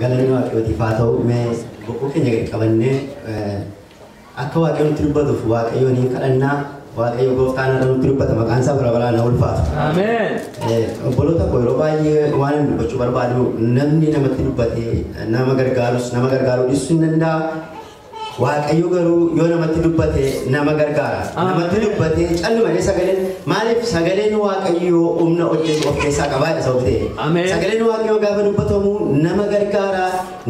Galanni Waaqayyootiif haa ta'u. Mee boqoo keenya gadi qabannee akka Waaqayyo nutti dubbatuuf Waaqayyoon hin kadhannaa. Waaqayyo gooftaan irra nutti dubbata, maqaan isaa bara baraan haa ulfaatu. Ameen. Obboloota koo, yeroo baay'ee waan inni dubbachuu barbaadu, namni namatti dubbatee nama gargaarus nama gargaaruu dhiisuu hin danda'a. Waaqayyo garuu yoo namatti dubbate nama gargaara. Namatti dubbate callumalee sagaleen, maaliif sagaleen Waaqayyoo humna hojjetu of keessaa qabaa isa ta'e. Ameen. Sagaleen Waaqayyoo gaafa dubbatamu nama gargaara,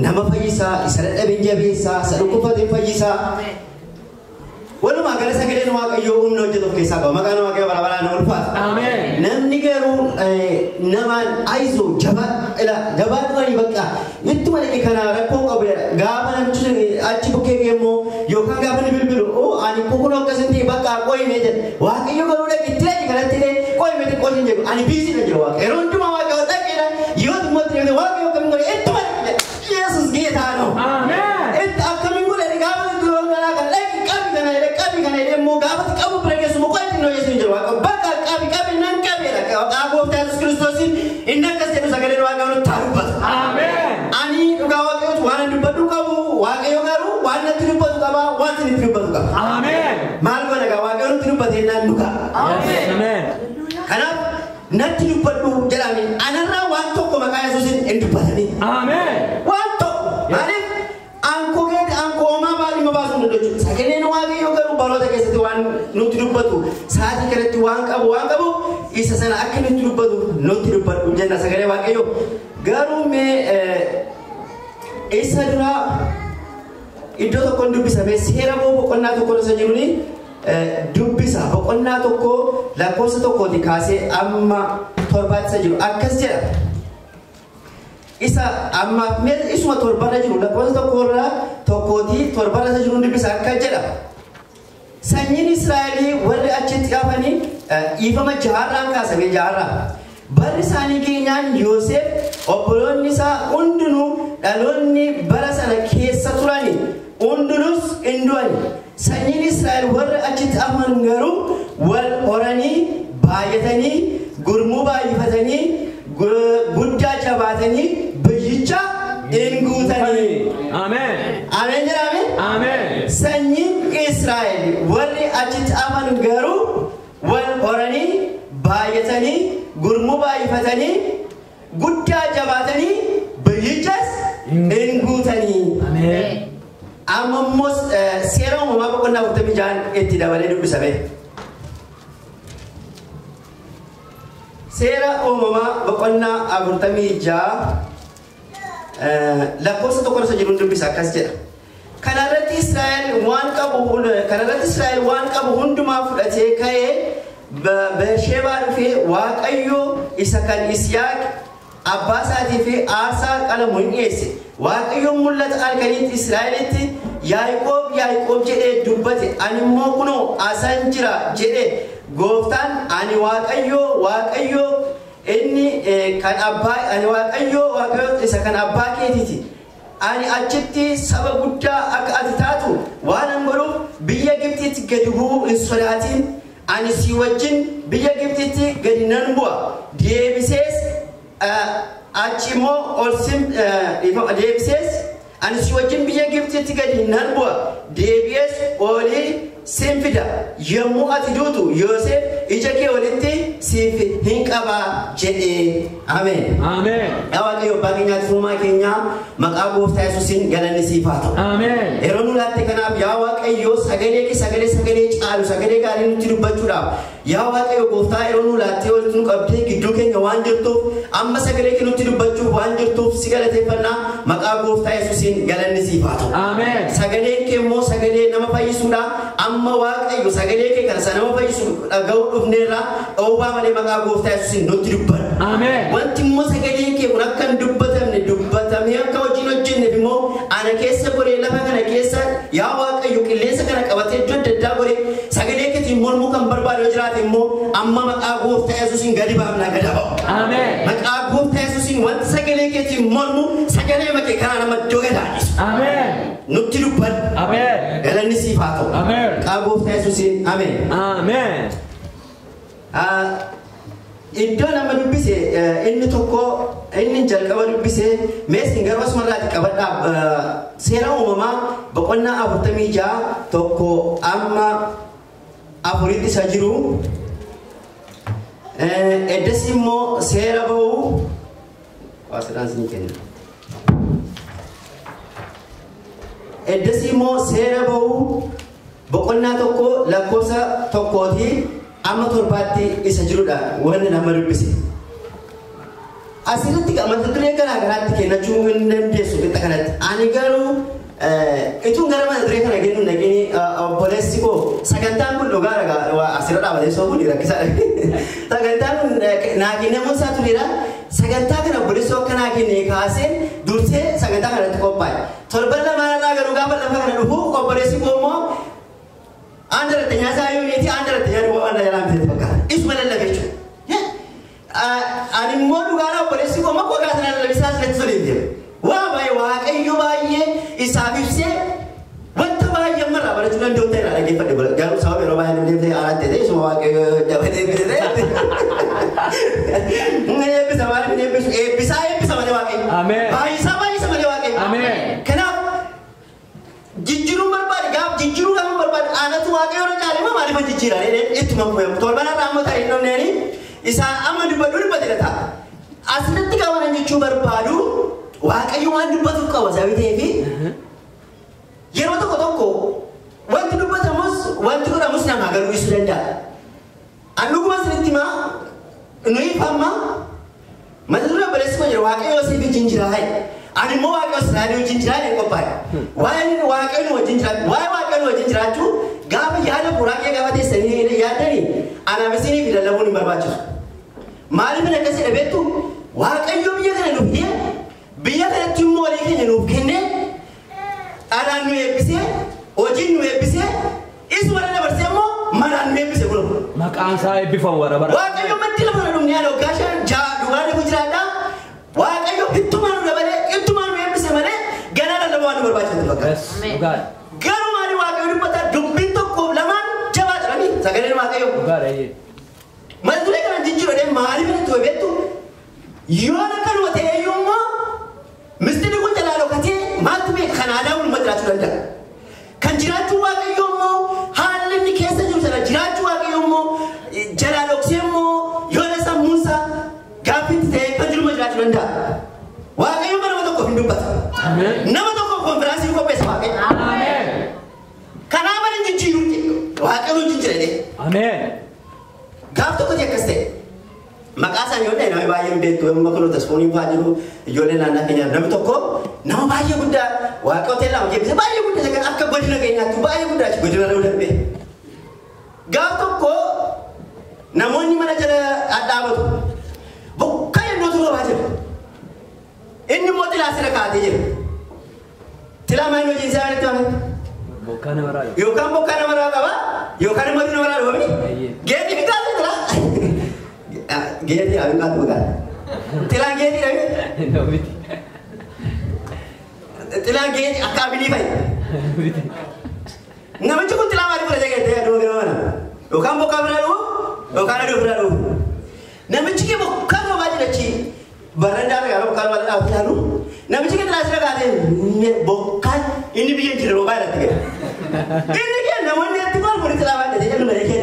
nama fayyisaa, isa dadhabeen jabeessaa, isa dhukkubfateen fayyisaa. Walumaa gala sagaleen Waaqayyoo humna hojjetu of keessaa qaba. Maqaan Waaqayyoo bara baraan ulfaata. Ameen. Namni garuu namaan ayizoo jabaa jabaa dhufanii bakka ittuma dhaqe kana rakkoo qabu jedha. Gaafa namichi sun achi bukkee kee immoo yookaan gaafa inni bilbilu, "Oo, ani kun akkas hin ta'e, bakka qoyimee," jedha. Waaqayyo garuu dhaqe itti dhaqe kanatti illee qoyimee xiqqoo hin jedhu. Ani busy dha jedha Waaqa. Yeroo hundumaa Waaqayyo dhaqeedha. Yoo immoo itti dhaqe Waaqayyo akkamiin godhe ittuma dhaqe jedha. Yesus ጌታ ነው. Ameen. Itti akkamiin godhe gaafa itti kana kana dhaqi qabi kana jedhe, qabi kana jedhe immoo gaafa itti qabu bira geessu immoo qoy xinnoo Yesuus hin jiru. Waaqa bakka qabi qabi nan qabeedha. Waaqaa gooftaa Yesuus Kiristoosiin inni akkas jedhu sagaleen Waaqayyoo nutti haa dubbatu. Ameen. Ani dhugaa Waaqayyootu waan ani dubbadhu qabu, Waaqayyo garuu waan natti dubbatu qaba, waan isinitti dubbatu qaba. Ameen. Maal godha gaa Waaqayyo nutti dubbatee naan dhuga. Yes. Ameen. Kanaaf natti dubbadhu jedhame, anarraa waan tokko maqaa Yesuusiin hin dubbatanii. Ameen. Waan tokko maaliif aankoo keetti aankoo homaa baadhima baasuu hin danda'u. Sagaleen Waaqayyoo garuu baroota keessatti waan nutti dubbatu, sa'aatii kanatti waan qabu isa sana akka nutti dubbatu nutti dubbadhu jenna sagalee Waaqayyoo. Garuu mee isa duraa iddoo tokkoon dubbisame, seera boo boqonnaa 1 isa jiruni dubbisa, boqonnaa 1 lakkoofsa 1ti kaasee amma 7tti isa jiru akkas jedha. Isa ammaaf mee isuma 7rra jiru, lakkoofsa 1rraa 1tii 7rra isa jiru dubbisa, akkas jedha. Sanyiin Israa'elii warri achitti hafanii, dhiifama, jaarraan kaasame jaarraa. Barri isaanii geenyaan Yoosef obboloonni isaa hundinuu, dhaloonni bara sana keessa turani hundinuus hin du'ani. Sanyiin Israa'el warri achitti hafan garuu wal horanii baay'atanii, gurmuu baay'ifatanii, guddaa jabaatanii biyyicha hin guutanii. Ameen. Ameen jedhame. Ameen. Sanyiin Israa'el warri achitti hafan garuu wal horanii baay'atanii, gurmuu baay'ifatanii, guddaa jabaatanii biyyichas hin guutanii. Ameen. Amma immoo seera uumamaa boqonnaa 46 itti dabalee dubbisame. Seera uumamaa boqonnaa 46 lakkoofsa 1 isa jiruun dubbisa, akkas jedha. Kanarratti Israa'el waan qabu hundumaa fudhatee ka'ee Bersheebaa dhufee Waaqayyo isa kan Isiyaaq abbaa isaatii fi aarsaa qalamu hin dhiyeesse. Waaqayyo mul'ata halkaniitti Israa'elitti, "Yaaqoob, Yaaqoob," jedhee dubbate. "Ani immoo kunoo asan jira," jedhe. Gooftaan, "Ani Waaqayyo, Waaqayyo inni kan abbaa, ani Waaqayyo, Waaqayyo isa kan abbaa keetiiti. Ani achitti saba guddaa akka ati taatu waan an godhuuf biyya Gibxitti gadi bu'uu hin sodaatin. Ani si wajjin biyya Gibxitti gadi nan bu'a. Deebisees achi immoo ol sin deebisees, ani si wajjin biyya Gibxitti gadi nan bu'a. Deebi'ees olii sin fida. Yommuu ati duutu Yoosef ija kee olitti siif hin qabaa," jedhee. Ameen. Ameen. Yaa Waaqayyo abbaa keenyaatti, uumaa keenyaa, maqaa gooftaa Yesuusiin galanni siif haa ta'u. Ameen. Yeroo nu laatte kanaaf, yaa Waaqayyo, sagalee kee sagalee caalu, sagalee gaarii nutti dubbachuudhaaf, yaa Waaqayyo gooftaa, yeroo nu laattee walitti nu qabdee gidduu keenya waan jirtuuf, amma sagalee kee nutti dubbachuuf waan jirtuuf si galateeffannaa, maqaa gooftaa Yesuusiin galanni siif haa ta'u. Ameen. Sagaleen kee immoo sagalee nama fayyisuudha. Amma Waaqayyo sagalee kee kana isa nama fayyisu dhaga'uu dhufneerra, dhoowwaa malee maqaa gooftaa Yesuusiin nutti dubbadhu. Ameen. Wanti immoo sagaleen kee kun akka hin dubbatamne, dubbatamee akka hojiin hojjenneef immoo ana keessa godhee, lafa kana keessa, yaa Waaqayyo, qilleensa kana qabatee iddoo adda addaa godhee sagalee keetiin mormuu kan barbaadu yoo jiraate immoo amma maqaa gooftaa Yesuusiin gadi baafnaa gada ba'u. Ameen. Maqaa gooftaa Yesuusiin wanti sagalee keetiin mormu sagalee makee kanaa nama iddoo gad dhiisu. Ameen. Nutti dubbadhu. Ameen. Galanni siif haa ta'u. Ameen. Maqaa gooftaa Yesuusiin, ameen. Ameen. Iddoo nama dubbise inni tokko inni jalqaba dubbise meesni garuu asumarraati qabadhaa seera uumamaa boqonnaa 46 tokko amma afuritti isa jiru. Eddas immoo seera ba'uu waasirraan isin kenna. Eddas immoo seera ba'uu boqonnaa 1 lakkoofsa 1 amma 7tti isa jirudha wanni nama dubbise. Asirratti mata duree garaa garaatti kennachuu hin dandeessu qixa kanatti. Ani garuu ituun gara mata duree kana kennu naqini obboleessi koo sagantaan kun dhugaa ragaa asirra dhaabatee soofuun rakkisaadha. Sagantaan kun naa kennamuun isaa tureera. Sagantaa kana obboleessi akka naa kenne kaasee dursee sagantaa kanatti qophaa'e. Torban lamaanirraa garuu gaafa lafa kana dhufu obboleessi koo immoo አንድ ረተኛ ሳይሆን የቲ አንድ ረተኛ ነው አንድ ያላም ተፈካ እሱ መለለበ ይቹ አኒ ሞዱ ጋራ ፖሊሲ ቆመ ቆጋ ተናለበ ሳስ ለትሶ ለይደ ዋ ባይ ዋቀዩ ባየ ኢሳቢፍሴ ወንተ ባየ መራ በረቹ ለንዶ ተራ ለገፈደ ጋሩ ሰው የሮ ባየ ለምደ አራት ተይ ሶ ዋቀዩ ደበደ ቢደ ነብ ሰማል ነብ ኤቢሳ ኤቢሳ ማለ ዋቀዩ አሜን ባይሳ ባይሳ ማለ ዋቀዩ አሜን ከና jijjiiruu barbaade gaaf jijjiiruu gaafa barbaade aanatu waaqayyo irra caale moo maaliif jijjiira ittuma fuudhamu torban irraa amma ta'e hin dhumneeni isaan amma dubbadhu dubbate ta'a. Asirratti qabanan jechuu barbaadu waaqayyo waan dubbatuuf qaba sababii ta'eefi yeroo tokko tokko wanti dubbatamus wanti godhamus namaa garuu ibsuu danda'a. An dhuguma isinitti himaa nuyi amma mata duree obboleessi koo jira waaqayyo siif wajjin jira hayi. Ani immoo waaqayyo Israa'el wajjin jira jedhee qophaa'e. Waa'ee waaqayyo wajjin jira waa'ee waaqayyo wajjin jiraachuu gaafa yaada fuuraa kee gaafa teessanii yaaddanii anaaf isinii fi lallabuun hin barbaachisu. Maaliif akkas jedhe beektu waaqayyo biyya kana nuuf fidee biyya kanatti immoo walii keenya nuuf kennee dhalaan nu eebbisee hojiin nu eebbisee isuma dabarsee immoo manaan nu eebbise kun. Maqaan isaa eebbifamu bara bara. Waaqayyo maddi lafa na dhumne yaada waggaa 5 6 dhugaa dhufu jiraadhaa. Waaqayyo ittumaan nu dabalee ittumaan nu eebbise malee ganaa lallabaa waan nu barbaachisu fakkaata. Dhugaadha. Garuu maali waaqayyo dubbata dubbiin tokkoof lamaan jabaa jedhanii sagaleen waaqayyo. Dhugaadha eeyyee. Mata duree kana jijjiiruu maaliif itti beektu yoo akkanuma ta'e iyyuu immoo mistirri kun jalaa dhokatee maaltu beeka kan aadaa hundumaa jiraachuu danda'a. Kan jiraachuu waaqayyo immoo haalli inni keessa jiru sana jiraachuu waaqayyo immoo jalaa dhoksee immoo yoo sammuunsaa gaaffiitti ta'e kan jiruma jiraachuu danda'a. Waaqayyo nama tokkoof hin dubbata. Nama tokkoof konfiraansii qopheessa waaqayyo. Ameen. Kanaaf ani jijjiiru waaqayyo jijjiiree. Ameen. Gaaf tokko akkas ta'e maqaa isaanii yoo ta'e namni baay'een beektu yommuu kun tasfooniin fa'aa jiru ijoollee naannaa keenyaaf namni tokko nama baay'ee guddaa waaqayyo ta'e lama keessa baay'ee guddaa kan akka godina keenyaatti baay'ee guddaa godina ta'uu danda'e. Gaaf tokko namoonni mana jala dhadhaabatu bokkaa yennootu roobaa jira. Inni immoo xilaa sirra kaa'atee jira. Xilaa maal hojiin isaa walitti waamame? Bokkaa namarraa qaba. Yookaan bokkaa namarraa qaba yookaan immoo namarraa dhufami. Geetii fi kaasee jira. Geetii abin kaatu maqaa. Xilaan geetii dhabi. Miti. Xilaan geetii akka abilii fa'i. Namichi kun xilaa maalii fudhatee geettee aduu bira mana? Yookaan bokkaa bira dhufu yookaan aduu bira dhufu. Namichi kee bokkaa roobaa jira achi barandaa irra bokkaa roobaa dhaabbatee ilaalu. Namichi kee xilaa sirra kaatee bokkaan inni biyya jira roobaa irratti gala. Inni kee namoonni itti kolfu xilaa baadhatee jedhu malee kee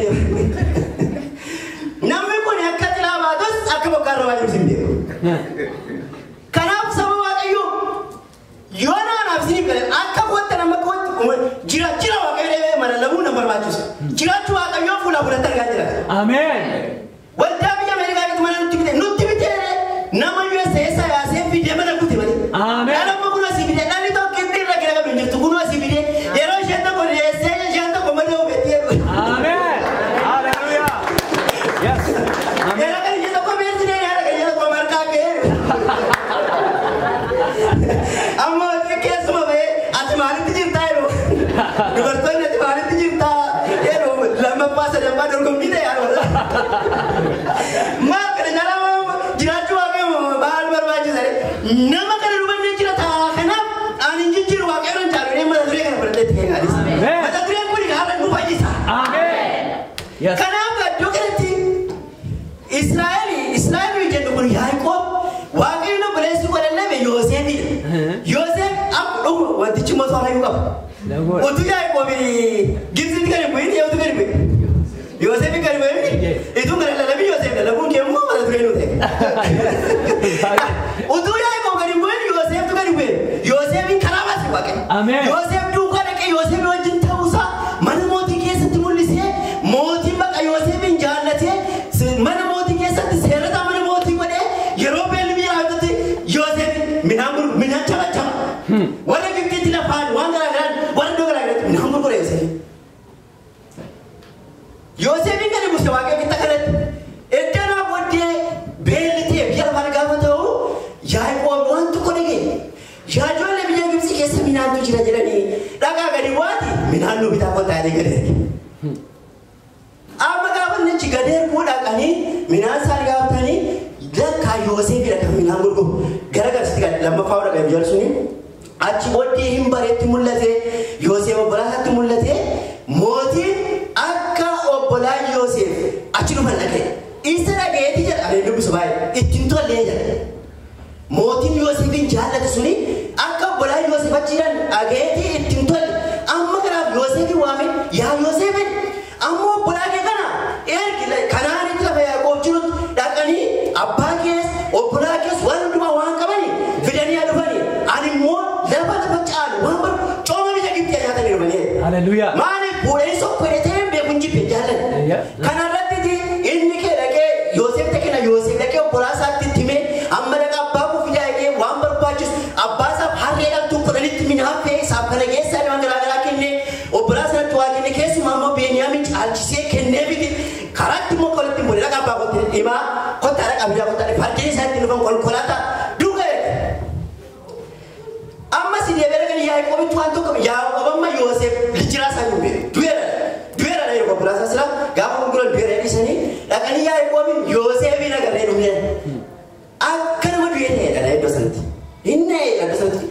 Namni kun akka xilaa baatus akka bokkaan roobaa jiru sin beeku. Kanaaf saba waaqayyoo yoo naanaaf isiniif galee akka kootti nama kootti jira jira waaqayyo deemee mana lamuu na barbaachisu. Jiraachuu waaqayyoo fuula fuulatti argaa jira. Ameen. Waldaa biyya Ameerikaatti mana nutti bite nutti bitee nama USA yaasee fidee mana gute malee. Ameen. Dhala amma kun asii fidee dhalli tokko inni irra gara qabdu hin jirtu kun asii fidee yeroo isheen tokko dhiyeessee isheen tokko malee obeetti jedhu. Ameen. Hallelujah. Yes. Ameen. Yeroo kan ishee tokko beeksisee yeroo kan ishee tokko marqaa ga'ee. Amma keessuma ba'ee ati maalitti jirtaa yeroo dubartoonni ati maalitti jirtaa yeroo lammaffaa sadaffaa dorgommii ta'e yeroo maal kana jaalama jiraachuu waaqayyo maal barbaachisa nama kana dhumannee jira ta'a kanaaf ani hin jijjiiru waaqayyo hin caalu mata duree kana fudhatee itti kennaanis mata dureen kun haala nu fayyisa. Ameen. Yes. Kanaaf iddoo kanatti Israa'el wantichi immoo toora qaba. Utuu Yaaqoob Gibxitti gadi bu'in eenyutu gadi bu'e? Yoosef gadi bu'e ituun kana lalabii Yoosef lalabuun kee immoo mata duree nu ta'e. Utuu Yaaqoob gadi bu'in Yooseftu gadi bu'e. Yoosefin karaa baase Waaqayyo. Yoosef duukaa dhaqee Yoosef wajjin ta'uusaa mana mootii keessatti mul'isee mootiin baqa Yoosefin jaallatee mana mootii keessatti seerata mana mootii godhee yeroo beelli biyya haftutti Yoosef midhaan gurguru midhaan cabacaba. Warra Gibxitti lafaan waan garaagaraan warra iddoo garaagaraatti midhaan gurgure Yoosef. Yoosefin gadi buuse Waaqayyo qixa kanatti. Eddanaa booddee beelli ta'e biyya lafaan gaafa ta'u Yaaqoob waan tokko dhagee. Yaa ijoollee biyya Gibxi keessa midhaantu jira jedhanii dhaqaa gadi bu'aati midhaan nu bitaa kottaa jedhee gadi erge. Amma gaafa inni achi gadi erguu dhaqanii midhaan isaan gaafatanii lakkaa Yoosefidha kan midhaan gurguru. Gara garsitti gadi lammaffaa dhaqanii jala suni achi booddee hin bareetti mul'ate Yoosef obbolaatti mul'ate mootiin akka obbolaa Yoosef achi dhufan dhaqee. Isa dhaqeeti jedha ani dubbisu baay'ee ittiin tollee jedha. Mootiin Yoosefin jaallatu suni akka obbolaa Yoosef achi jiran dhageetii ittiin tolle. Amma kanaaf Yoosefin waame yaa Yoosefin amma obbolaa kee kana ergi kanaanitti lafa Yaaqoob jirutti dhaqanii abbaa kees obbolaa kees waan hundumaa waan qabani fidanii haa dhufani. Ani immoo lafa lafa caalu waan bar cooma biyya Gibxii nyaatanii dhufanii. Hallelujah. Maaliif fuudhanii tokko hidhatee hin beeku hin jibbe jaalladha. Kanarratti inni kee dhaqee Yoosef ta'e Yoosef dhaqee obbolaa isaatti himee amma dhaqa abbaa koo fidaa dhaqee waan barbaachisu abbaa isaaf harree dhaltuu kudhanitti midhaan fe'ee isaaf kana keessaa waan garaagaraa kennee obbolaa sanatti waa kenne keessumaa immoo Beeniyaamin caalchisee kennee fiti karaatti immoo qolatti immoo dhaqa abbaa kootti himaa kottaa dhaqa fidaa kottaa fardeen isaatti dhufan konkolaataa duuka erge. Amma si deebi'ee dhaqanii Yaaqoobitti waan tokko Yaaqoob amma Yoosef lichiraa isaa hin beeku du'eera du'eera dha yeroo obbolaa isaa sila gaafa gurguran du'eera dhiisanii dhaqanii Yaaqoobin Yoosefin agarree dhufneen. Akka nama du'ee ta'e dha iddoo sanatti. Hin ta'e iddoo sanatti.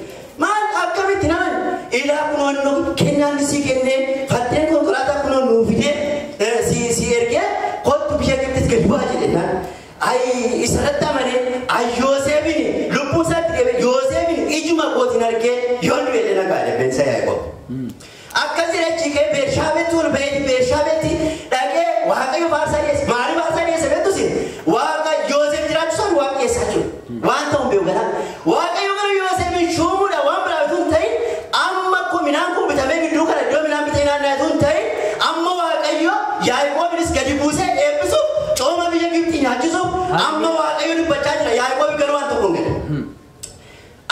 Maal akkamitti naman ilaa kunoo kennaan sii kennee fardeen konkolaataa kunoo nuu fidee si ergee kottu biyya Gibxis gadi bu'aa jedhe naan. Ay isarratti amanee ay Yoosefin lubbuu isaatti deebi'e Yoosefin ijuma kootiin argee yoon du'e illee nagaa jedhe Beensaa Yaaqoob. Akkas jedhee achi ka'ee Beershaabeetti ol ba'ee Beershaabeetti dhaqee Waaqayyo faarsaa dhiyeesse. Maaliif faarsaa dhiyeesse beektus? Waaqa Yoosef jiraachisuu Waaqa dhiyeessaa jiru. Waan ta'u hin beeku ganaa. Waaqayyo garuu Yoosefin shuumuudha waan biraa utuu hin ta'in amma kun midhaan kun bitamee gidduu kana iddoo midhaan bitee naanna'e utuu hin ta'in amma Waaqayyo Yaaqoobinis gadi buusee eebbisuuf cooma biyya Gibxii nyaachisuuf amma Waaqayyo dubbachaa jira. Yaaqoob garuu waan tokko hin galle.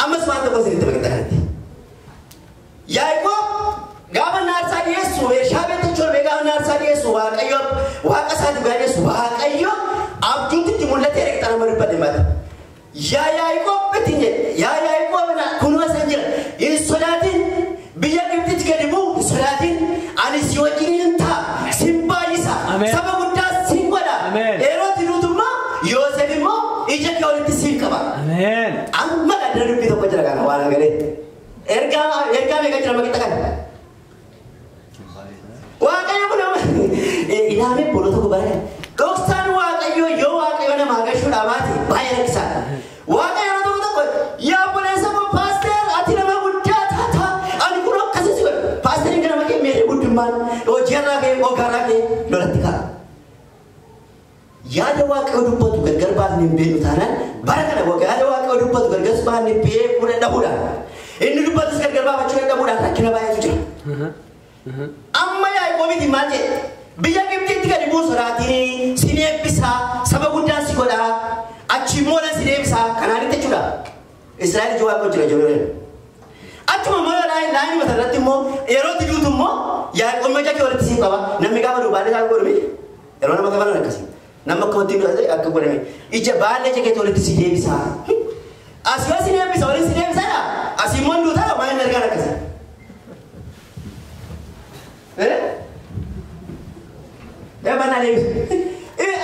Ammas waan tokko isinitti maqaa kanatti. Yaaqoob gaafa naarsaa dhiyeessu Beershaabeetti achi gaafa naarsaa dhiyeessu Waaqayyo Waaqa isaatiif gaafa dhiyeessu Waaqayyo abjuutti itti mul'atee dhaqxe nama dubbate mata. Yaa Yaaqoob ittiin jedhe yaa Yaaqoob kunoo san jira hin sodaatin biyya Gibxitti gadi bu'u hin sodaatin ani si wajjin hin ta'a sin baay'isa saba guddaa sin godha yeroo itti duutummaa Yoosef immoo ija kee olitti siif qaba. Amma gadda dubbii tokko jira kana waan agaree. Ergaa meeqa jira maqaa kana? Waaqayyo kun ilaamee booloo tokko bara dhoksaan Waaqayyo yoo Waaqayyo namaa gashuudhaa baate baay'ee rakkisaadha. Waaqayyo yeroo tokko tokko yaa obboleessa koo paaster ati nama guddaa taata ani kun akkasii si godha. Paasteriin gara makee meeshee guddummaan hojii irraa ka'e ogaarraa ka'e lolatti ka'a. Yaada Waaqayyo dubbatu gargar baasnee hin beeknu taanaan bara kana yaada Waaqayyo dubbatu gargar baasnee beekuu dadhabuudhaan inni dubbatus gargar baafachuu dadhabuudhaan rakkina baay'eetu jira. Amma Yaaqoobitti maal jedhe? Biyya Gibxitti gadi bu'u sodaatiin sin eebbisaa saba guddaa si godhaa achi immoo nan si deebisaa kanaanitti jechuudha. Israa'el ija Waaqayyoo jira jiru. Achuma immoo laayinii mata irratti immoo yeroo itti duutu immoo Yaaqoob ija kee walitti siif qaba. Namni gaafa du'u baallee isaa godhume yeroo nama kafalan akkasii. Nama akka wanti du'e akka godhame ija baallee ija keetti walitti si deebisaa. As yoo si deebisa walitti si deebisaadha. As immoo duutaadha maal hin argaan akkasii.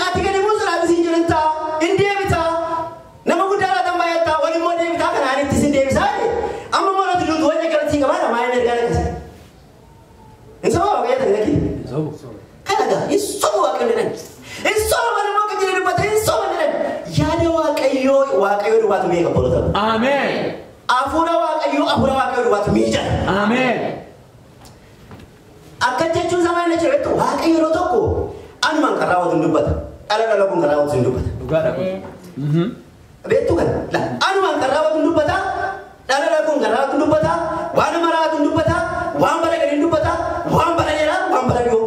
Ati gadi buusu laata siin jiran ta'a hin deebitaa nama guddaa laata baay'ataa waliin immoo deebitaa kanaan itti siin deebisaa amma immoo irratti duutu waliin akkanatti siin qabaadha maal hin argaan akkasii. Hin soba waaqayyo ta'e lakki. Kana gaa hin soba waaqayyo jedhan. Hin soba nama akka jiran dubbata hin soba jedhan. Yaada waaqayyoo waaqayyoo duwwaatu beeka bolota. Ameen. Hafuura Waaqayyoo hafuura Waaqayyoo duwwaatu miidhama. Ameen. Akka jechuun sama inni jiru Waaqayyo yeroo tokko anumaan kan raawwatu hin dubbata. Dhala dhala kun kan raawwatu hin dubbata. Dhugaadha kun. Beektu kana anumaan kan raawwatu hin dubbata. Dhala dhala kun kan raawwatu hin dubbata. Waan nama raawwatu hin dubbata. Waan bara gadi hin dubbata. Waan bara dheeraa waan bara dhiyoo.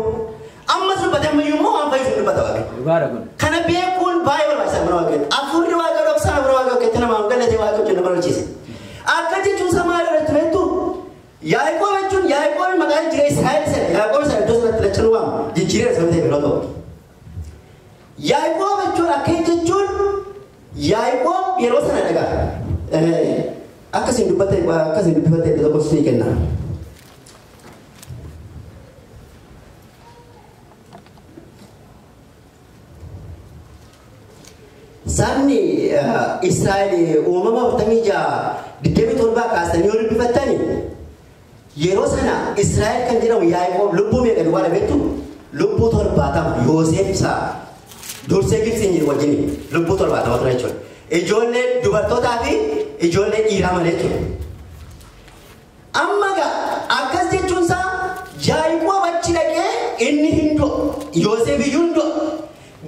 Ammas dubbate ammayyuu immoo waan fayyisu hin dubbata Waaqayyo. Dhugaadha kun. Kana beekuun baay'ee barbaachisaa mana Waaqayyo. Hafuurri Waaqayyo dhoksaa hafuura Waaqayyo keessatti namaa galatee Waaqayyo nama barbaachise. Akka jechuun sama irratti beektu Yaaqoob jechuun Yaaqoob maqaan jira Israa'el sana Yaaqoob sana iddoo sanatti lachan waamu jijjiirra sana ta'e yeroo ta'u. Yaaqoob jechuun akka jechuun Yaaqoob yeroo sana dhagaa. Akkasiin dubbatte akkasiin dubbifatte iddoo tokko sii kenna. Sabni Israa'el uumama 46 27 kaasanii yoo dubbifattani yeroo sana Israa'el kan jedhamu Yaaqoob lubbuu meeqa duwwaadha beektu? Lubbuu 70 Yoosef isa dursee Gibxiin jiru wajjin lubbuu 70 ture jechuudha. Ijoollee dubartootaa fi ijoollee dhiiraa malee jechuudha. Amma akkas jechuun isaa Yaaqoob achi dhaqee inni hin du'u Yoosef iyyuu hin du'u.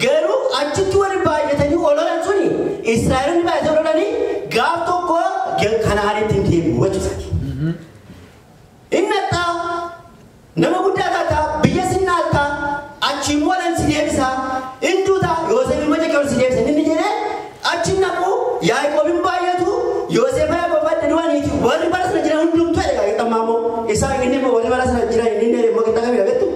Garuu achitti warri baay'atanii ololan suni Israa'eloonni baay'atanii ololanii gaaf tokko Kanaanitti hin deebi'u jechuudha. Inni attaa nama guddaa taataa biyya sinnaa achi immoo lan si deebisaa hin duutaa Yoosef ilma jeqee si deebisa inni jedhee achi naqu Yaaqoob hin baay'atu Yoosef Yaaqoob adda du'aniiti warri bara sana jiran hundumtuu jedha qixxammaa isaan inni warri bara sana jiran inni immoo qixxa kamidha beektu?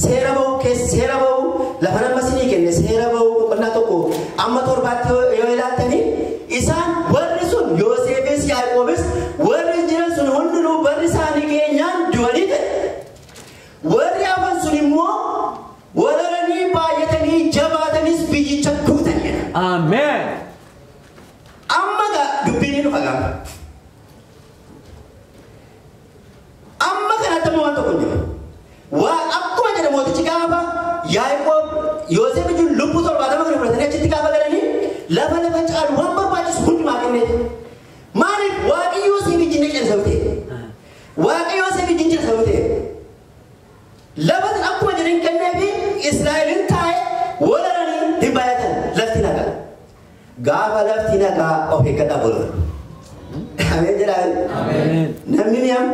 Seera ba'uu keessa seera ba'uu lafa nama sinii kenne seera ba'uu boqonnaa tokko amma torbaatti yoo ilaaltanii isaan warri sun Yoosefis Yaaqoobis warri jiran sun hundinuu barri isaanii keenyaan du'anii ta'e. Warri hafan sun immoo walolanii baay'atanii jabaatanis biyyicha guutanidha. Ameen. Amma dubbiin ni dhufa gaafa. Amma kanatti amma waan tokko hin jiru. Waa akkuma jedhe mootichi gaafa Yaaqoob Yoosef jechuun lubbuu 70 kana fudhatanii achitti gaafa galanii lafa lafa caalu waan barbaachisu hundumaa kenneeti. Maaliif Waaqayyo Yoosef wajjin jira sababa ta'e? Waaqayyo Yoosef wajjin jira sababa ta'e? Lafa akkuma jedhan kenneefi Israa'elin taa'e walaranii hin baay'atan lafti nagaa. Gaafa lafti nagaa of eeggadhaa bolu. Ameen jedhaa. Ameen. Namni mi'am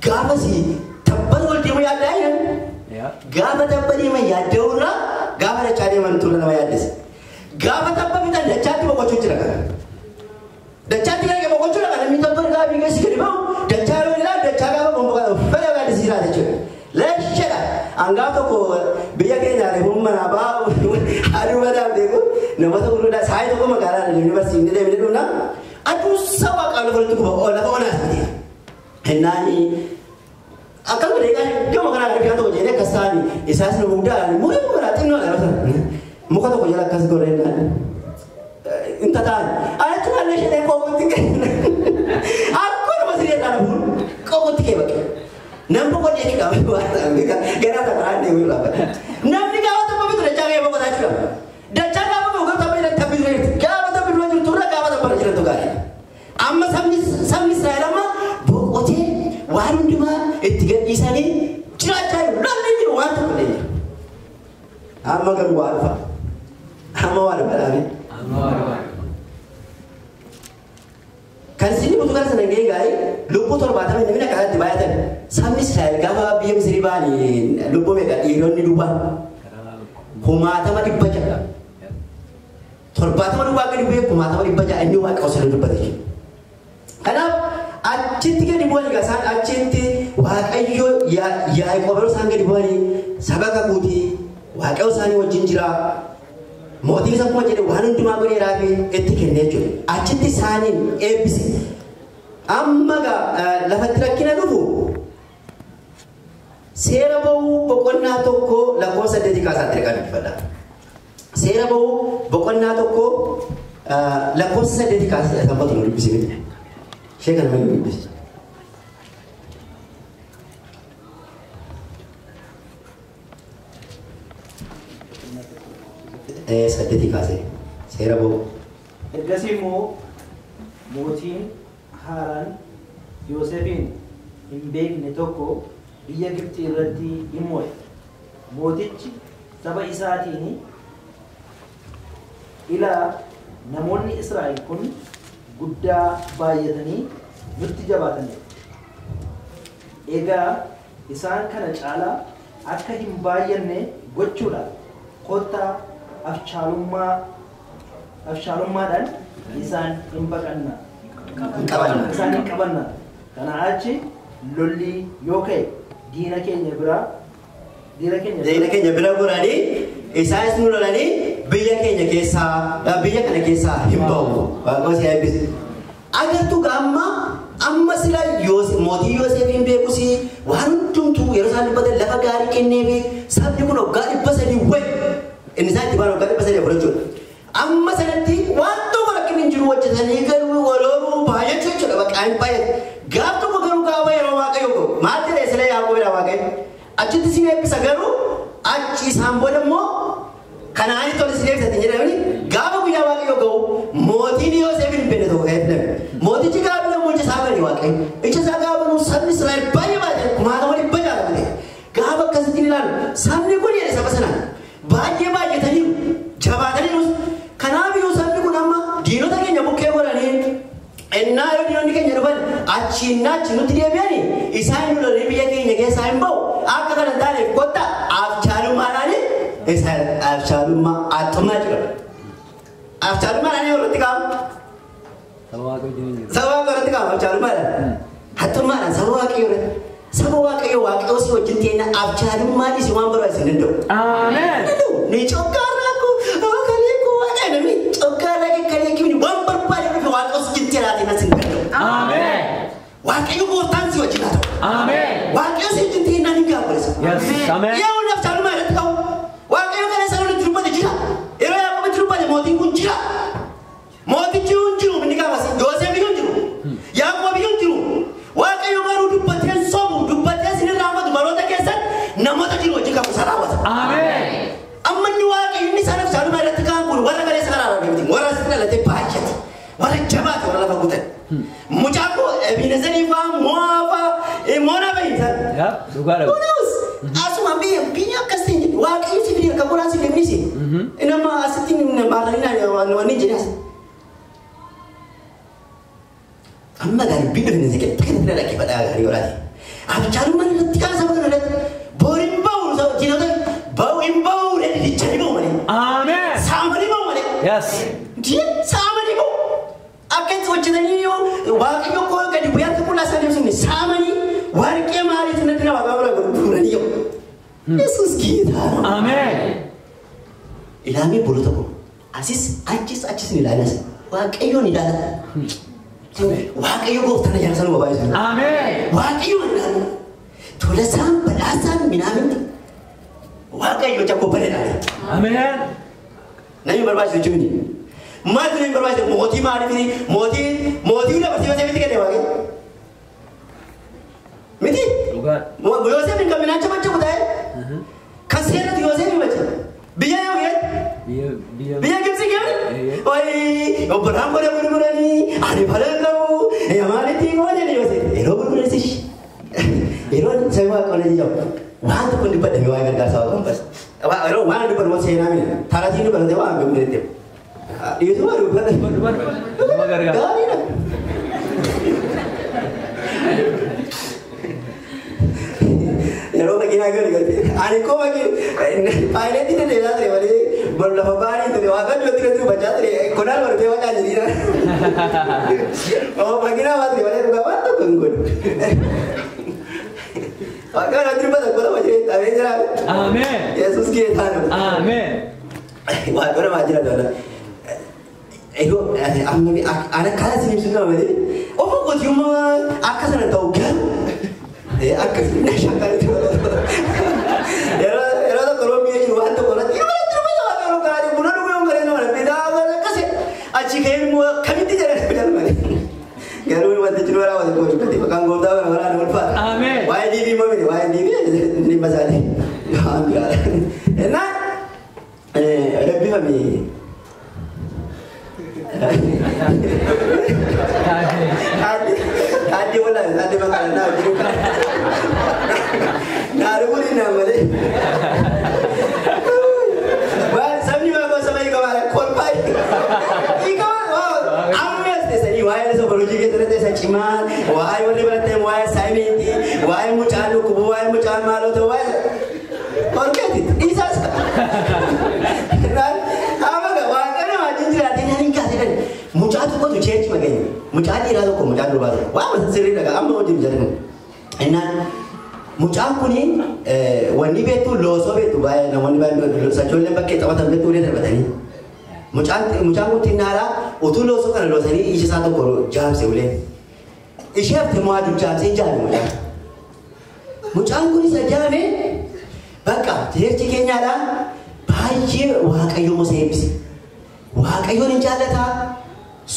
gaafa si tabban wal deemu yaaddaa jiran. Gaafa tabba deeman yaadda'uurraa gaafa dachaa deeman tuula nama yaaddisa. Gaafa tabba bitan dachaatti boqochuu jira kana. Dachaatti gara boqochuu dha namni tabba gaafa biigeessi gadi ba'u dachaa yeroo ilaalu dachaa gaafa boqotaa uffata yaaddisiisaa jechuudha. Lashadha. Angaaf tokko biyya keenya reefuun manaa ba'u aduu madaa beeku namoota gurguddaa saayii tokko magaalaa yuunivarsiitii deemnee dhufna aduu saba qaama walitti guba lafa onaas miti. Innaani akkasuma deegaa gama kanaa argaa tokko jedhee akkas ta'anii isaas nu guddaa muka muka xinnoo dha muka tokko jala akkas gorree inta ta'an achuma illee ishee qomotti akkuma siree dhaan fuun qomotti kee bakke. Namni boqonnee jechuudha gara taphaan deemuu qaba. Namni gaafa tapha bitu dachaa gahee boqotaa jechuudha. Dachaa gaafa boqotaa tapha bitu taphi dura gaafa taphi dura jirtu irra gaafa tapha jirantu gaarii. Amma sabni Israa'el amma boqotee waan hundumaa itti gadhiisanii jiraachaa jiru. Namni jiru waan tokko illee jiru. Amma garuu waa dhufa. Amma waa dhufa dhaabee. Amma waa dhufa. Kan isin butu gara sana gahee gaarii lubbuu 70 namni akkasitti baay'atan sabni Israa'el gaafa biyya Misrii ba'anii lubbuu meeqa dhiironni duwwaa 600,000 70 duwwaa gadi bu'ee 600,600 inni waaqa osoo dubbate jechuudha. Kanaaf achitti gadi bu'anii isaan achitti Waaqayyo Yaaqoob yeroo isaan gadi bu'anii saba kakuutii Waaqayyo isaanii wajjin jira. Mootiin isa akkuma jedhe waan hundumaa godheeraa fi itti kennee jechuudha. Achitti isaaniin eebbise. Amma lafatti rakkina dhufu seera ba'uu boqonnaa 1 lakkoofsa 8 kaasaatti dhaqaa dubbifadha. Seera ba'uu boqonnaa 1 lakkoofsa 8 kaasaatti sanbatu nu dubbisi miti. Ishee kana nu dubbisi. Saddeeti kaasee seera ba'uu. Ergasii immoo Mootiin haaraan Yoosefiin hin beekne tokko biyya Gibxi irratti hin mo'e. Mootichi saba isaatiin, ilaa, namoonni Israa'el kun guddaa baay'atanii nutti jabaataniiru. Egaa isaan kana caalaa akka hin baay'anne gochuudhaaf kottaa afshaalummaadhaan isaan hin baqanna. Qabanna. Isaan hin qabanna. Kana achi lolli yoo ka'e diina keenya biraa diina keenya Diina keenya bira goranii isaanis nu lolanii biyya keenya keessaa, biyya kana keessaa hin ba'u. Waaqni si eebbisu. Agartuu amma sila mootii Yoosef hin beekus, waan hundumtuu yeroo isaan dubbatan lafa gaarii kenneefi, sabni kun waggaa 300 wayi inni isaan itti ba'an waggaa 304 jechuudha. Amma sanatti waan tokko rakkinni hin jiru, hojjetanii garuu walooruu baay'achuu jechuudha, bakka hin baay'atu. Gaaf tokko garuu gaafa yeroo Waaqayyo ga'u maal jedhee sila Yaaqoob Waaqayyo? Achitti si eebbisa, garuu achi isaan booda immoo kanaanii tole si eebbisatti jedhamani. Gaafa guyyaa Waaqayyo ga'u mootiin Yoosef hin beekne tokko ka'ee filame. Mootichi gaafa filamu ija isaa bane Waaqayyo. Ija isaa gaafa banu sabni Israa'el baay'ee baay'ee 600,000 ta'e. Gaafa akkasitti ilaalu sabni kun jedhe saba sanaan baay'ee baay'ataniiru, jabaataniirus. Kanaaf iyyuu sabni kun amma diinota keenya bukkee godhanii ennaa yeroo diinonni keenya dhufan achiin achi nutti deebi'anii isaan nu lolanii biyya keenya keessaa hin ba'u. Akka kana hin taaneef kotta afchaalummaadhaan isaan afchaalummaa haxxummaa jechuudha. Afchaalummaadhaan irratti qaamu. Saba Waaqayyo wajjin hin jiru. Saba Waaqayyo irratti qaamu afchaalummaadhaan. Haxxummaadhaan saba Waaqayyo irratti. Saba Waaqayyo, Waaqayyo si wajjin teenya afchaalummaan isin waan barbaachisu hin danda'u. Ameen. Ni coggaarraa koo kalee koo waaqa namni coggaarraa kee kalee kee waan barbaade dhufe Waaqayyo si wajjin jiraate nas hin danda'u. Ameen. Waaqayyo gooftaan si wajjin haa ta'u. Ameen. Waaqayyo si wajjin ta'e hin gaabbalisa. Yes. Ameen. Yaa afchaalummaa irratti qabu. Waaqayyo kana isa itti dubbate jira. Yeroo Yaaqoob itti dubbate mootiin kun jira. Mootichi hin jiru inni gaafas. Yoosef hin jiru. Yaaqoob hin jiru. Waaqayyo garuu dubbatee sobu, dubbatee sin raawwatu, baroota keessatti namoota jiru wajjin qabu isa raawwata. Ameen. Amma inni Waaqayyo inni isaan afchaalummaa irratti ka'an kun warra kaleessa karaa irraa miti. Warra asitti dhalatee baay'ate. Warra jabaate, warra lafa guutan. Mucaan koo Ebinezerii fa'aa, Mo'aa fa'aa, Moonaa fa'i isaan. Yaa dhugaadha. Who knows? Asuma biyya biyya akkasii hin jedhu. Waaqayyo si fide akka godhaa si fide. Nama asitti maarranii wanni jedhe as. Amma gaarii biyya dhufne si kenna takka dhaggeeffadhaa gaarii walaati. Abchaalummaan irratti kaan saba kana irratti booriin ba'u diinota ba'u hin ba'u dichanii ba'u malee. Ameen. Saamanii ba'u malee. Yes. Saamanii ba'u. Akka itti hojjetanii yoo Waaqayyo koo gadi bu'ee harka qullaa isaa deemsifne saamanii warqee maaliif natti nama bira gurguranii yoo. Yesuus ጌታ ነው። Ameen. Ilaamee bolota kun asis achis achis ni ilaalas Waaqayyoon ilaala. Waaqayyo gooftaan ayyaana sana baay'isu. Ameen. Waaqayyoon ilaalu. Tolasaan badhaasaan minaaminti. Waaqayyo jakko bareedaadha. Ameen. Namni barbaachisu jechuun maaltu namni barbaachisu mootii maaliif mootii mootii dabarsii Yoosefitti kenne Waaqayyo. Miti? Dhugaadha. Yoosef hin qabinaacha macha kutaa'e. Kan seeratu Yoosef macha. Biyya yoo ga'e Biyya biyya. Biyya Gibxi ga'e. Wayi obbolaan godhe gurguranii ani fala qabu maalitti goone Yoosef yeroo gurgurasis yeroo saba Waaqayyoon jedhamu waan tokko hin dubbadhame waa'ee gargaarsa Waaqayyoon bas. Yeroo waan dubbadhu waan seenaa miti taaratiin dubbadhate waan beeku jettee. Dhiisuma dubbadha. Nama gargaara. Gaariidha. Yeroo makiinaa galu galtee ani koo paayileetii deddeebisaa ture malee bor lafa baarii ture waaqan duratti kan dubbachaa ture konaan bartee waaqaa jedhiidha. Oo makiinaa waa ture malee dhugaa waan tokko hin godhu. Waaqan duratti dubbata koo lama jiree dhabee jira. Ameen. Yesuus ጌታ ነው። Ameen. Waaqan namaa jira dhala. Yeroo amma ana karaa isin ibsu nama malee ofa qotiyyummaa akka sana ta'u garuu akkasii shakkaritti yeroo tokko yeroo biyya jiru waan tokko irratti yeroo dubbata Waaqayyoon karaa jiru buna dhuguu yoo garee nama bitaa akkasii achi ka'ee immoo kamitti jedhan jedhan malee garuu wanti jiru raawwate koo dubbate maqaan gooftaa bara baraan ulfaata. Ameen. Waa'ee diibii immoo miti, waa'ee diibii dhimma isaanii waan biraadha. Innaan eebbifame. Naa rukuti naa malee. Waan sabni waaqoo saba hiikamaa kolfaa hiikamaa amma as teessanii waa'ee soofoloojii keessatti teessan cimaa waa'ee warri baratan waa'ee saayimentii waa'ee mucaan dhukkubuu waa'ee mucaan maaloo ta'u waa'ee forget it isaas amma waaqa nama wajjin jiraatee naan hin kaasee mucaa tokkotu cheechi mageenya mucaa dhiiraa tokko mucaa durbaa tokko waan sirrii dhagaa amma wajjin jedhan innaan mucaan kuni wanni beektu loosoo beektu baay'ee namoonni baay'een sachoolleen bakkee taphatan beektu ulee darbatanii mucaan kun xinnaadhaa utuu loosoo kana loosanii ija isaa tokko jaamse uleen ishee hafte immoo aduu jaamsee hin jaame mucaan mucaan kun isa jaame bakka jeerchi keenyaadhaa baay'ee waaqayyo musa eebbise waaqayyoon hin jaallataa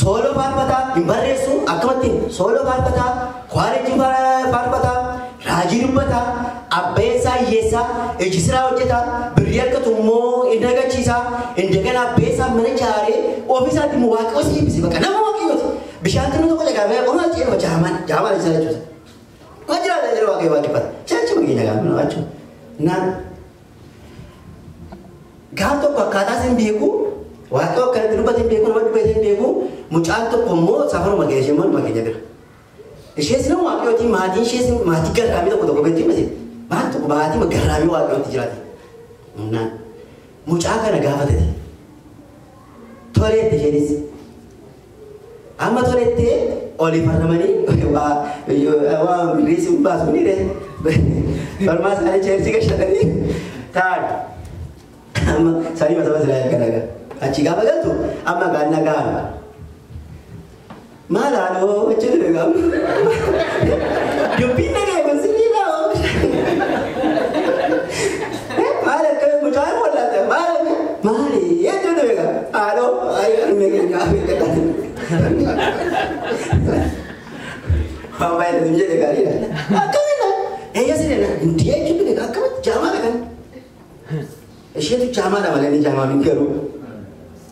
sooloo faarfataa hin barreessu akkamatti sooloo faarfataa kwaareeji faarfataa raajii dubbataa abbeensaa hiyyeessaa iji siraa hojjetaa birrii argatu immoo hin dagachiisaa indegana abbeensaa mana jaaree ofiisaatti immoo waaqayyo si eebbise bakka nama waaqayyooti bishaan kennu tokko dhagaamee qomaa ceeruma jaamaan jaamaan isa jechuudha. Waan jiraata jedhu waaqayyo waaqeffata jechi mageenya gaafa jechuudha. Naan gaaf tokko akkaataa isin beeku waaqayyo akkanatti dubbate hin beeku nama dubbate hin beeku mucaan tokko immoo safaruma keenya ishee immoo keenya bira. Ishees nama waaqayyooti maatiin ishees maatii garraamii tokko tokko beekti miti maatii tokko maatii garraamii waaqayyooti jiraate. Naan mucaa kana gaafatate toleette isheenis amma toleettee olii farramanii waa riisi baasu ni ree farmaa isaanii cheersii gashatanii taa'an. Amma sanii mata silaa eeggan achi gaafa galtu amma gaanna gaana. Maal haaloo achi ture gaafa. Dubbiin dhaga'e kun sirriidha. Maal akka mucaan wallaate maal maali hedduu ture gaafa haaloo ayyaan keenya gaafa Waan baay'ee nu jedhe gaariidha. Akkamidha? Eeyya sirriidha. Hindi jechuun akkamitti jaamaadha kan. Isheetu jaamaadha malee inni jaamaa hin garuu.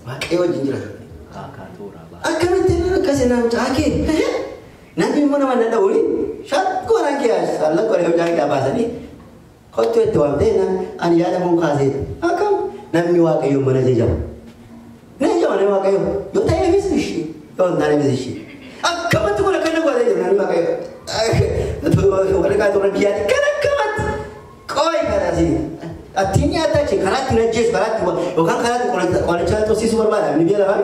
Waaqayyo wajjin jira. Akkamitti akkasii nama mucaa kee namni immoo nama na dha'uuni shakkoo naan kee saallan qoree mucaa kee baasanii kottu itti waamtee ani yaada kun kaasee akkam namni waaqayyo mana jajama. Na jajama namni waaqayyo yoo ta'eefis ishee yoo hin taaneefis ishee akkamatti kun akka inni godhee jiru namni waaqayyo warri kaa turre biyyaatti kan akkamatti qooyi kanaasi. Attiin nyaataa jechuun karaa ittiin ajjeesu karaa ittiin yookaan karaa ittiin qoricha tursiisuu barbaada namni biyya lafaa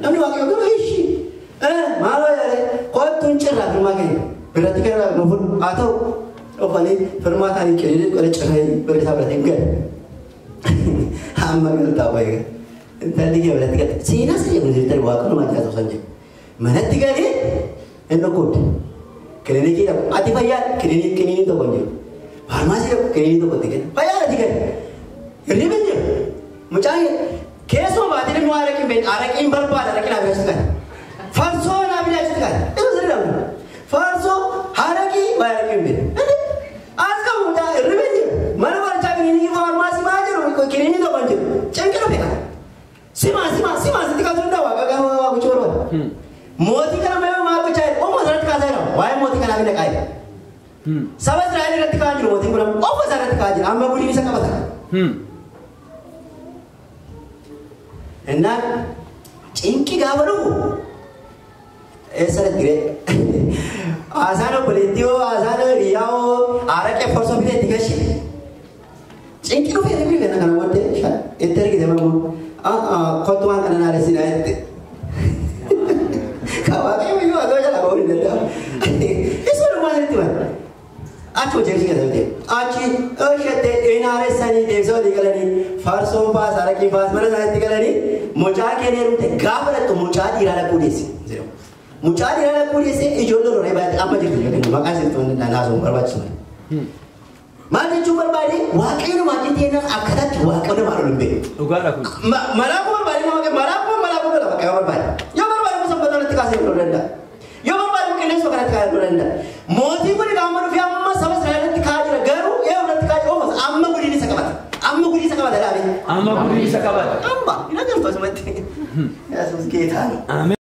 namni waaqayyo garuu ishii maaloo yaale qottuun cirraa firmaa keenya biratti kana nuuf haa ta'u dhufanii firmaa isaanii qiriirii qola cirree bira isaa biratti hin galu. Amma galtaa baay'ee intalli kee biratti galte seenaa sirrii kun sirrii waaqa namaa jiraatu san jedhu manatti galee hin dhukkubde kilinikii dhaqu ati fayyaa kilinikii tokko hin jiru. Farmaasii dhaqu kilinikii tokko itti kenna fayyaa ati galee. Hirriba hin jiru. Mucaan keessuma baatee namni waa araqiin beektu araqiin barbaada araqiin naa bilaachuu kan. Farsoo naa bilaachuu kan. Isa sirrii dha. Farsoo araqii waa araqiin beektu. As qabu mucaa hirriba hin jiru. Mana barchaa kilinikii farmaasii maa jiru kilinikii tokko hin jiru. Cinqii dhufe kan. Simaa simaa simaa sitti kaasuu danda'a waaqa gaafa waa gochuu barbaada. Mootii kana mee maal gochaa jiru? Ooma sanatti kaasaa jira. Waa'ee mootii kanaa fi naqaa jira. Saba Israa'el irratti ka'aa jiru mootiin kun ofa isaa irratti ka'aa jira. Amma gudiin isa qabata. Innaan cinqi gaafa dhufu eessa dhaqxiree haasaan obboleettii hoo haasaan hiriyaa hoo araqee farsoo bitee itti gashi. Cinqi dhufee itti dhufe kana booddee itti argite mamoo kottu waan kana naaressinaa jette. Waaqayyo iyyuu waaqayyo jala ba'uu hin danda'amu. Isa dhumaa sirriitti bara. Achi hojii keessa miti. Achi isheettee inaaressanii deebisee walii galanii farsoon baas araqiin baas mana isaaniitti galanii mucaa keenya heerumte gaafa dhattu mucaa dhiiraa lakkuu deesse. Mucaa dhiiraa lakkuu deesse ijoollee loree baay'ee amma jirti ijoolleen maqaa isheetti naasuun barbaachisu malee. Maal jechuun barbaade waaqayyo namaa jettee akkataatti waaqayyo namaa lolu hin beeku. Dhugaadha kun. Malaakuu barbaade nama malaakuu malaakuu lola waaqayyo barbaade. Yoo barbaade sanbata irratti kaasee loluu danda'a. Yoo barbaade qilleensa kanatti kaasee loluu danda'a. Mootiin kun qaama dhufee amma saba Israa'el irratti kaa'aa jira garuu ee irratti kaa'aa jira oofas amma gudiin isa qabata. Amma gudiin isa qabata dhaabe. Amma gudiin isa qabata. Amma hin agartu asumatti. Yesuus geetaa. Ameen.